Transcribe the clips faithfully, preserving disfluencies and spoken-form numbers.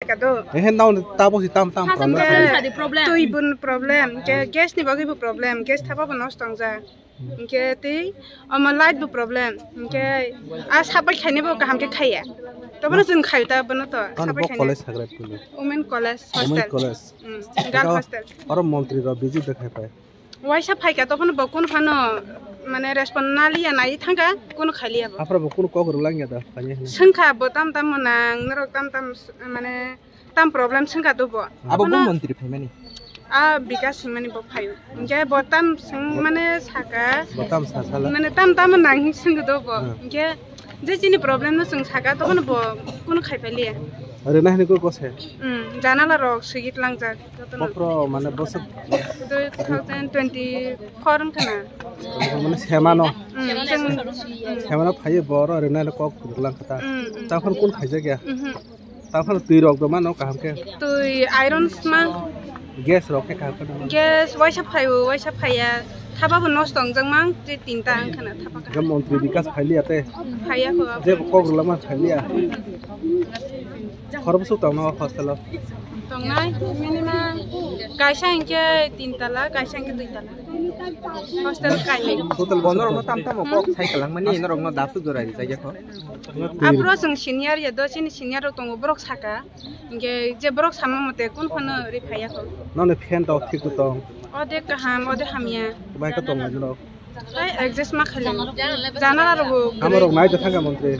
Kado. Ehe, nang tabo si tam tam Hasa problem. Problem sa di problem. Twi bun problem, ke gas ni bagwi bo problem, gas thapa bo nosto wngjak. Hingke tei omo light bo problem. Hingke a sapai khaini bo kaham khe khaiya. Tobono chwng khayu ta bono to. Ano sapai bo khaini. College hagra pili. Women college Women hostel. College. Mm, girl Oro, hostel. Oro montri rok visit de khai pai. Waisa phaika tobono bo kun phano mane respond naliya nai thangka kun khaliya bo. Afra bo kun kok rwlang ya da phani hwnwi. Swngkha bo tam tam monang norok tam tam s-, mane tam problem swngkha do bo. Abo bo Abono montri phaimani. A Bikas hwnmani bo phaio. Hingke bo tam swng mane saka. Bo tam sa sala. Mane tam tam nang swngkha do bo. Hmm. Hingke je chini problem no swng saka to bo kunu khai paliya. Are na hini ko kose. Hmm, janala rok swigit langjak jotono. Bopro mane bosok. Two thousand twenty-four wngkha na. Mane semano. Hmm, chwng, hmm. Semano phaio bo oro are na kok lang kata. Hmm, hmm. Takhon kun khaijak ya. Mhm. Taphano twi rok do mano kaham khe. Twi iron sma. Gas rok khe kaham khe. Gas waisa phaio, waisa phaiya. Thapa bo nosto wngjak mang, tei tinta wngkha na thapa kaham. Ga montri Bikas phailiya te. Phaiya ko. Je kok rwlama phailiya. Khorok bwswk tongno hostel o. Tongnai minimum kaisa hingke tin tala, kaisa hingke dui tala. Hostel kainwi. Total bono rokno tam tamo kok sai kwlangmani, norokno dasu jora rijak ya kho. Aphuru chwng senior ya do, chini senior rok tongo, borok saka. Hingke je borok sama mote kun phano ri phaiya kho. Noni fan rok thik tong. Ode kaham, ode hamya. Bai ka tong nai jino. Ai adjust ma khali. Janala rok. Amorok nai da thangka montri.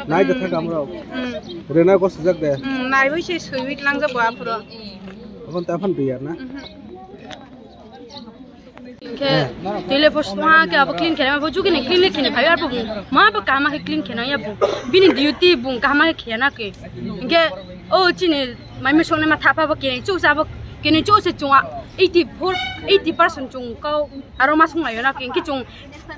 Nai da thangka amorok. Hmm. Rena go sujak de. Hmm, nai bai se sui wik langjak bo aphuru. Abon ta phan riyar na. Mhm. Hingke, toilet post ma ke abo clean khe, abo juki ni clean le khe ni phai, abo bung, ma bo kaham khe clean khe na ya bung, bini duty bung kaham khe khe na ke. Hingke, o chini mai misong ne ma thapa bo khe, chu sa bo khe ni chu se chunga, eighty four, eighty percent chung kau, aro ma song ayo na ke, hingke chung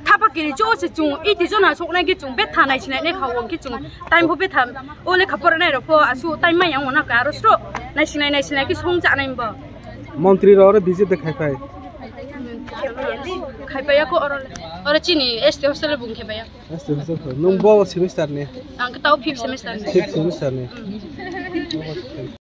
thapa khe ni chu se chung, eighty jona sok nai ke chung, betha nai sinai ne kha o, hingke chung, time bo betha, o le khapor nai ro pho, asu time ma yang o na ka, aro sro, nai sinai, nai sinai ke song cha nai bo. Montri rok oro visit de khai phai. Khai phai ya ko oro, oro chini S T hostel bung khai phai ya. S T hostel kho. Nung bo semester ni? Ang tau fifth semester ni. Fifth semester ni.